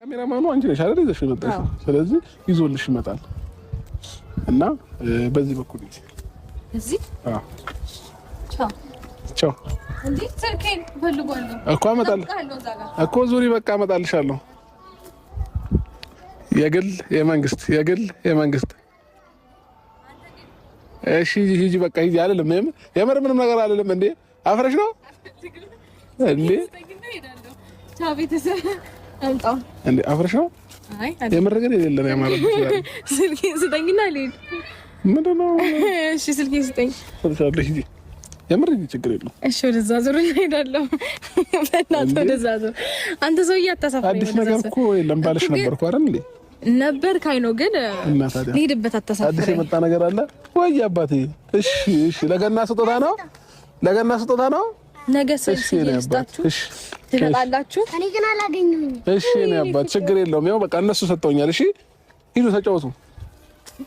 ካሜራማኑ አንቺ ነሽ አይደል? ይዘሽ የመጣሽው። ስለዚህ ይዞልሽ ይመጣል እና በዚህ በኩል ሂጂ። እዚህ። አዎ። ቻው። ቻው። እንዴ፣ ስልኬን እፈልገዋለሁ። እኮ አመጣልህ እጠብቅሃለሁ እዛ ጋር። እኮ ዙሪ፣ በቃ አመጣልሻለሁ። የግል የመንግስት፣ የግል የመንግስት። እሺ ሂጂ፣ በቃ ሂጂ። አልልም፣ የምር ምንም ነገር አልልም። እንዴ፣ አፍረሽ ነው እንዴ? ስጠኝና እሄዳለሁ። ቻው ቤተሰብ፣ አምጣው። እንዴ፣ አፍረሽ ነው? አይ። የምር ግን የሌለ ነው ያማረብሽ ዛሬ። ስልኬን ስጠኝና ልሂድ። ምንድን ነው? እሺ፣ ስልኬን ስጠኝ። ሰጥሻለሁ፣ ሂጂ። የምር ሂጂ፣ ችግር የለውም። እሺ፣ ወደዛ ዙር፣ እሄዳለሁ። በእናትህ ወደዛ ዙር። አንተ ሰውዬ አታሳፍረኝ። አዲስ ወደዛ ነገር ዙር። እኮ የለም ባልሽ ነበርኩ አይደል እንዴ? ነበር ካይ ነው ግን እና ታዲያ ልሂድበት፣ አዲስ አታሳፍረኝ። የመጣ ነገር አለ ወይ አባቴ? እሺ እሺ፣ ለገና ስጦታ ነው፣ ለገና ስጦታ ነው። ነገ ስል እሺ የኔ አባት፣ ስጣችሁ እሺ ትመጣላችሁ። እኔ ግን አላገኘሁኝም። እሺ የኔ አባት፣ ችግር የለውም። ያው በቃ እነሱ ሰጥተውኛል። እሺ ሂዱ፣ ተጫወቱ፣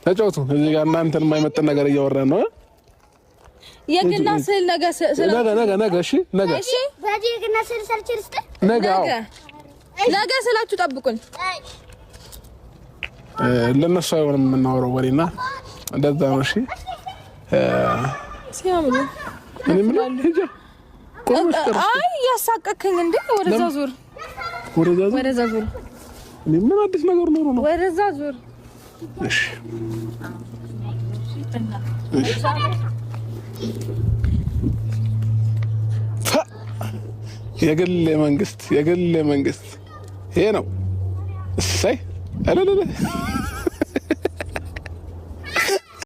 ተጫወቱ። እዚህ ጋር እናንተን የማይመጥን ነገር እያወራን ነው። የገና ስዕል ነገ ስዕል ነገ ነገ ነገ፣ እሺ ነገ። እሺ። በዚህ የገና ስዕል ሰርቼ ልስጥህ? ነገ አዎ። ነገ ነገ ስላችሁ ጠብቁኝ። ለእነሱ አይሆንም የምናወራው ወሬና እንደዛ ነው። እሺ። ሲያምሩ። እኔ የምለው ሂጂ፣ ቆመሽ ቀረሽ። አይ፣ እያሳቀከኝ እንዴ! ወደዛ ዙር፣ ወደዛ ዙር። ወደዛ ዙር፣ እኔ ምን አዲስ ነገር ኖሮ ነው? ወደዛ ዙር። እሺ እሺ። የግል የመንግስት፣ የግል የመንግስት ይሄ ነው። እሰይ አለለለ።